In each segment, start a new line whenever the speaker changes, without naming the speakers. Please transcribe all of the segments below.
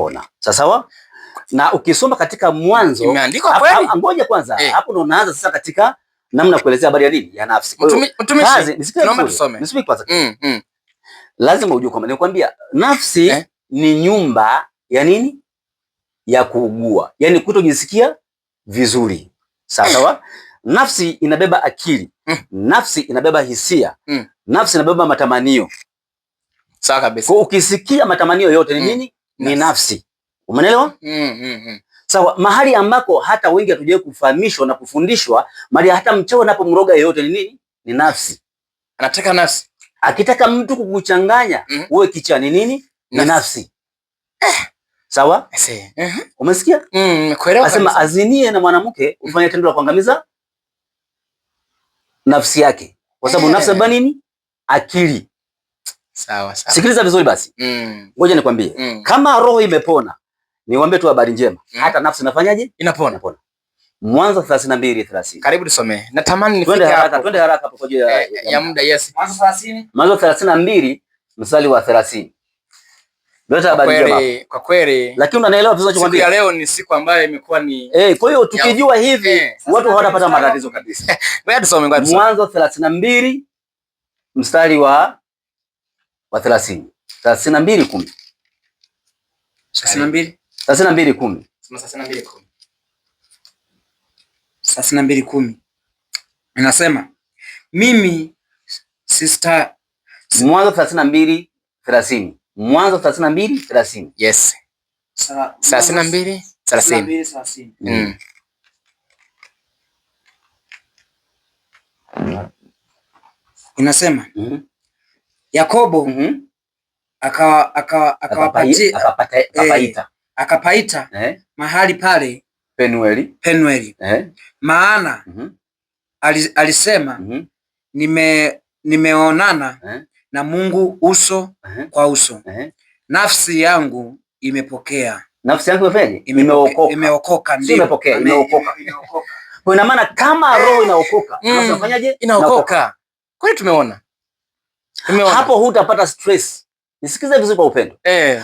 Atapona. Sawa? Na ukisoma katika Mwanzo
imeandikwa kweli?
Ngoja kwanza, hapo ndo unaanza sasa katika namna kuelezea habari ya nini? Ya nafsi.
Kwa hiyo mtumishi, naomba tusome.
Nisome kwanza. Lazima ujue kwamba nikwambia nafsi ni nyumba ya nini? Ya kuugua. Yaani kutojisikia vizuri. Sawa sawa? Nafsi inabeba akili. Nafsi inabeba hisia. Nafsi inabeba matamanio.
Sawa kabisa.
Kwa ukisikia matamanio yote ni nini? Ni nafsi. Umeelewa? Sawa, mahali ambako hata wengi hatujawahi kufahamishwa na kufundishwa, mahali hata mchawi anapomroga yeyote ni nini? Ni nafsi.
Anataka nafsi.
Akitaka mtu kukuchanganya uwe kichaa ni nini? Ni nafsi. Sawa? Umesikia?
Nimekuelewa.
Asema azinie na mwanamke ufanye tendo la kuangamiza nafsi yake. Kwa sababu nafsi inabeba nini? Akili.
Sawa sawa.
Sikiliza vizuri basi. Ngoja nikwambie. Kama roho imepona, niwaambie tu habari njema. Hata nafsi inafanyaje?
Inapona.
Inapona. Mwanzo 32:30.
Karibu tusomee. Natamani nifike hapo.
Twende haraka hapo kwa ajili
ya muda. Yes.
Mwanzo 30.
Mwanzo 32 mstari wa 30. Leta habari njema.
Kwa kweli.
Lakini unanielewa vizuri ninachokuambia?
Siku ya leo ni siku ambayo imekuwa ni
kwa hiyo tukijua hivi watu hawatapata matatizo kabisa.
Ngoja tusome, ngoja tusome.
Mwanzo 32 mstari wa 30. 32:10.
32?
32:10.
Sema 32:10.
32:10. Inasema mimi sister
Mwanzo 32:30. Mwanzo 32:30.
Yes. 32:30.
Inasema Yakobo akapaita mahali pale
Penueli.
Maana alisema nimeonana na Mungu uso kwa uso. Nafsi yangu imepokea.
Nafsi yangu imefanyaje? Imeokoka.
Imeokoka, ndio.
Sio imepokea, imeokoka. Kwa ina maana kama roho inaokoka, nafsi inafanyaje?
Inaokoka. Kweli tumeona. Tumeona.
Hapo hutapata stress. Nisikize vizuri kwa upendo.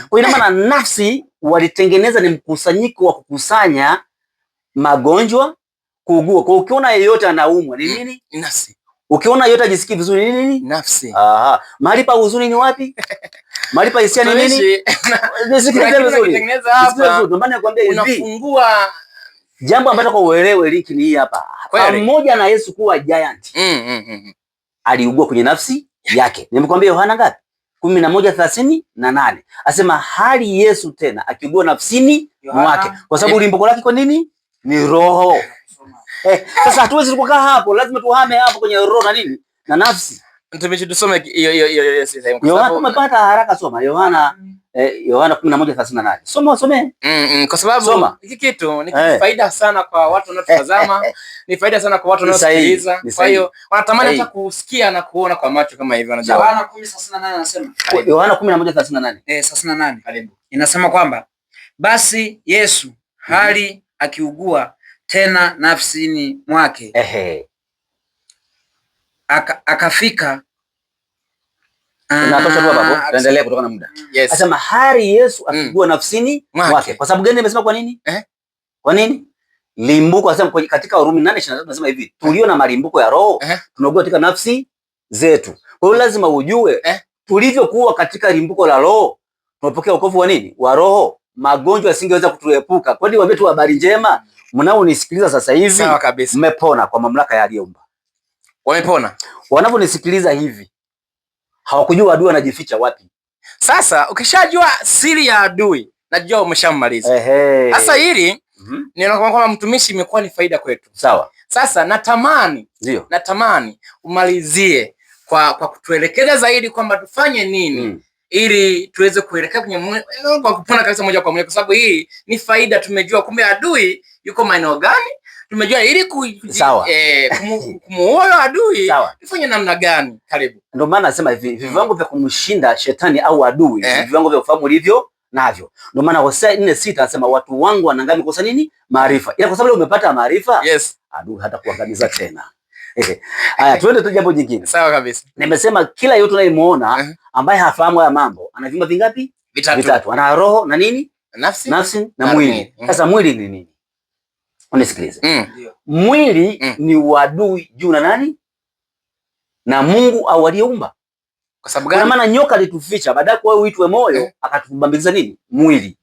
Kwa ina maana nafsi walitengeneza ni mkusanyiko wa kukusanya magonjwa, kuugua. Kwa ukiona yeyote anaumwa ni nini?
Nafsi.
Ukiona yeyote ajisikii vizuri ni nini?
Nafsi.
Aha. Mahali pa huzuni ni wapi? Mahali pa hisia ni nini? Nisikilize vizuri.
Tengeneza hapa.
Ndio maana nakwambia hivi.
Unafungua
jambo ambalo kwa uelewe liki ni hii hapa. Pamoja na Yesu kuwa giant. Aliugua kwenye nafsi yake. Nimekwambia Yohana ngapi? 11:38. Asema hali Yesu tena akiugua nafsini mwake. Kwa sababu limbuko lake kwa nini? Ni roho. Sasa hatuwezi kukaa hapo, lazima tuhame hapo kwenye roho na nini? Na nafsi.
Mtumishi tusome hiyo hiyo hiyo sasa.
Yohana umepata haraka, soma Yohana Yohana 11:38. Soma usome.
Kwa sababu hiki kitu ni faida sana kwa watu wanaotazama, ni faida sana kwa watu wanaosikiliza. Kwa hiyo wanatamani hata kusikia na kuona kwa macho kama hivi wanajua.
Yohana 10:38 anasema.
Yohana 11:38.
38.
Karibu.
Inasema kwamba basi Yesu hali akiugua tena nafsini mwake. Akafika.
Inatosha tu hapo, tuendelee kutokana na muda.
Yes.
Asema hali Yesu akigua nafsini mwake. Kwa sababu gani nimesema kwa nini? Kwa nini? Limbuko asema katika Warumi 8:23 nasema hivi, tulio na malimbuko ya roho tunaugua katika nafsi zetu. Kwa hiyo lazima ujue tulivyokuwa katika limbuko la roho, tunapokea wokovu wa nini? Wa roho. Magonjwa yasingeweza kutuepuka. Kwani waambie tu habari njema, mnaonisikiliza sasa hivi mmepona kwa mamlaka ya aliyeumba.
Wamepona.
Wanavyonisikiliza hivi hawakujua adui anajificha wapi.
Sasa ukishajua siri ya adui, najua umeshammaliza. Sasa hili ninaona kwamba mtumishi, imekuwa ni faida kwetu.
Sawa.
Sasa natamani, natamani umalizie kwa kutuelekeza zaidi kwamba tufanye nini ili tuweze kuelekea kwenye kwa kupona kabisa moja kwa moja, kwa sababu hii ni faida. Tumejua kumbe adui yuko maeneo gani, tumejua ili kumuua adui tufanye namna gani. Karibu.
Ndio maana nasema hivi, viwango vya kumshinda shetani au adui, viwango vya ufahamu ulivyo navyo. Ndio maana Hosea 4:6 anasema watu wangu wanaangamia kosa nini? Maarifa. Ila kwa sababu umepata maarifa, adui hata kuangamiza tena. Haya, tuende tu jambo jingine.
Sawa kabisa.
Nimesema kila yote unayemuona ambaye hafahamu haya mambo ana vyumba vingapi?
Vitatu.
Vitatu. Ana roho na nini?
Nafsi,
nafsi na mwili. Sasa mwili ni nini? Unisikilize. Mwili ni uadui juu na nani? Na Mungu au aliyeumba.
Kwa sababu gani?
Kwa maana nyoka alituficha, baadaye kwa uitwe moyo, akatubambikiza nini? Mwili.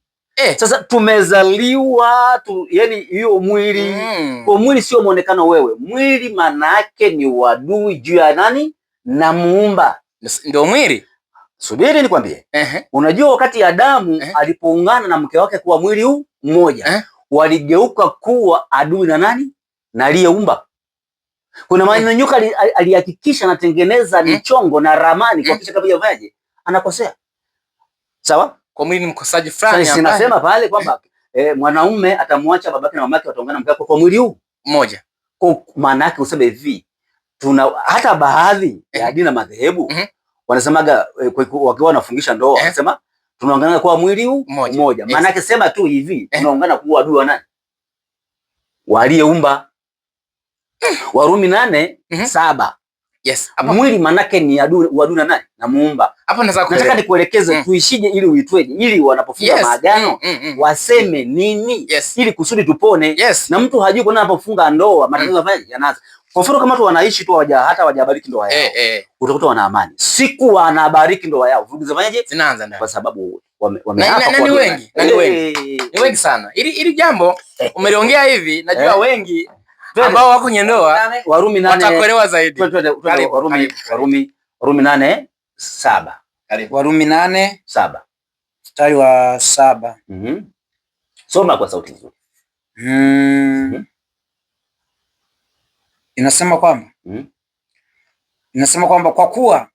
Sasa tumezaliwa tu, yani hiyo mwili. Kwa mwili sio muonekano wewe. Mwili maana yake ni uadui juu ya nani? Na muumba.
Ndio mwili.
Subiri nikwambie. Unajua wakati Adamu alipoungana na mke wake kuwa mwili huu mmoja, waligeuka kuwa adui na nani? Na aliyeumba. Kuna maana nyoka alihakikisha anatengeneza michongo na ramani kuhakikisha kabla hajafanyaje anakosea. Sawa?
Kwa mwili ni mkosaji fulani.
Sasa nasema pale kwamba mwanaume atamwacha babake na mamake, wataungana mke kwa mwili huu
mmoja.
Kwa maana yake useme hivi, tuna hata baadhi ya dini na madhehebu wanasemaga wakiwa wanafungisha ndoa wanasema tunaungana kwa mwili huu mmoja. Maana yake sema tu hivi, tunaungana kuwa adui wa nani? Waliyeumba. Warumi 8:7.
Yes.
Mwili manake ni adui na nani? Na muumba.
Hapo
nataka nikuelekeze tuishije ili uitweje, ili wanapofunga maagano waseme nini, ili kusudi tupone. Na mtu hajui kwa nini anapofunga ndoa matatizo yanaanza. Kwa mfano kama watu wanaishi tu hata hawajabariki ndoa yao, utakuta wana amani. Siku wanabariki ndoa yao, vurugu zinafanyaje?
Zinaanza ndani.
Kwa sababu wameapa.
Na ni wengi, na ni wengi. Ni wengi sana. Ili jambo umeliongea hivi, najua wengi ambao wako kwenye ndoa
Warumi 8
watakuelewa zaidi.
Warumi 8:7.
Karibu. Warumi 8:7. Mstari wa 7.
Soma kwa sauti nzuri.
Inasema kwamba inasema kwamba kwa kuwa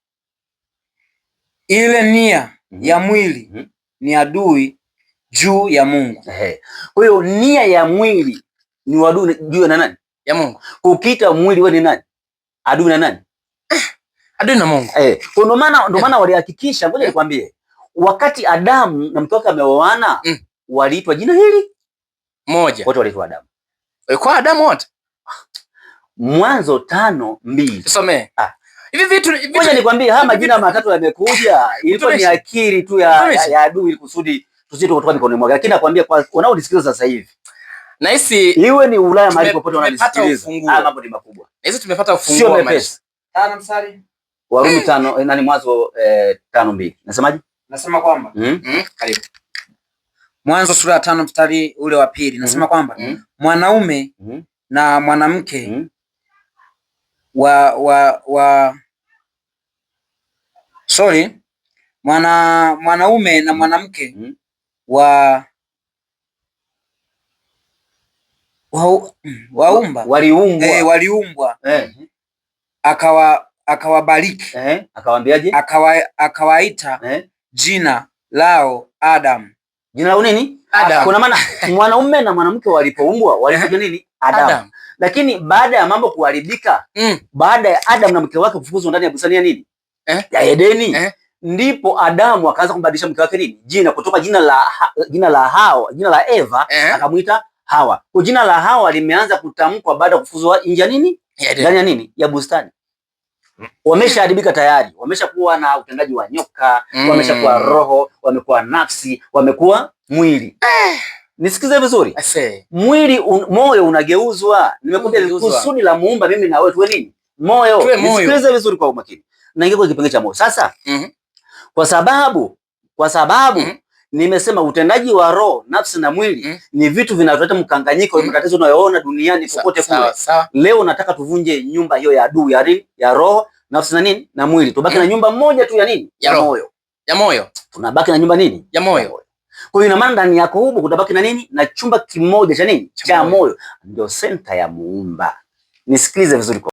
ile nia ya mwili ni adui juu ya Mungu.
Kwa hiyo nia ya mwili ni adui juu ya nani?
Ya Mungu.
Ukiita mwili wewe ni nani? Adui na nani?
Adui na Mungu.
Kwa ndio maana walihakikisha, ngoja nikwambie, wakati Adamu na mke wake ameoana, waliitwa jina hili
moja.
Wote waliitwa Adamu.
Kwa Adamu wote.
Mwanzo 5:2.
Tusomee. Hivi vitu
ngoja nikwambie, haya majina matatu yamekuja, ilikuwa ni akili tu ya adui ili kusudi tusije kutoka mikononi mwake. Lakini nakwambia kwa wanaonisikiliza sasa hivi,
nahisi
iwe ni Ulaya mahali popote wananisikiliza, haya mambo ni makubwa.
Nahisi tumepata ufunguo
wa maisha.
5 mstari.
Warumi 5 nani Mwanzo 5:2. Nasemaje?
Nasema kwamba karibu. Mwanzo sura ya 5 mstari ule wa 2 nasema kwamba mwanaume na mwanamke mwanaume na mwanamke waliumbwa, akawabariki,
akawaambiaje?
Akawaita jina lao Adam.
Jina lao nini?
Adam.
Kuna maana mwanaume na mwanamke walipoumbwa walifanya nini? Adam. Lakini baada ya mambo kuharibika, baada ya Adam na mke wake kufukuzwa ndani ya bustani ya nini? Ya Edeni. Ndipo Adamu akaanza kumbadilisha mke wake nini? Jina, kutoka jina la Hawa, jina la Eva, akamuita Hawa. Kwa jina la Hawa limeanza kutamkwa baada ya kufukuzwa nje ya nini? Ndani ya nini? Ya bustani. Wameshaharibika tayari, wameshakuwa na utendaji wa nyoka, wameshakuwa roho, wamekuwa nafsi, wamekuwa mwili. Nisikize vizuri. Mwili moyo unageuzwa. Nimekuambia kusudi la muumba mimi na wewe tuwe nini? Moyo. Nisikilize vizuri kwa umakini. Naingia kwa kipengele cha moyo. Sasa kwa sababu nimesema utendaji wa roho, nafsi na mwili ni vitu vinavyoleta mkanganyiko, matatizo unayoona duniani popote kule. Leo nataka tuvunje nyumba hiyo ya adui ya nini? Ya roho, nafsi na nini? Na mwili. Tubaki na nyumba moja tu ya nini? Ya moyo.
Ya moyo.
Tunabaki na nyumba nini?
Ya moyo.
Kwa hiyo ina maana ndani yako huko kutabaki na nini? Na chumba kimoja cha nini? Cha moyo. Ndio senta ya muumba. Nisikilize vizuri kwa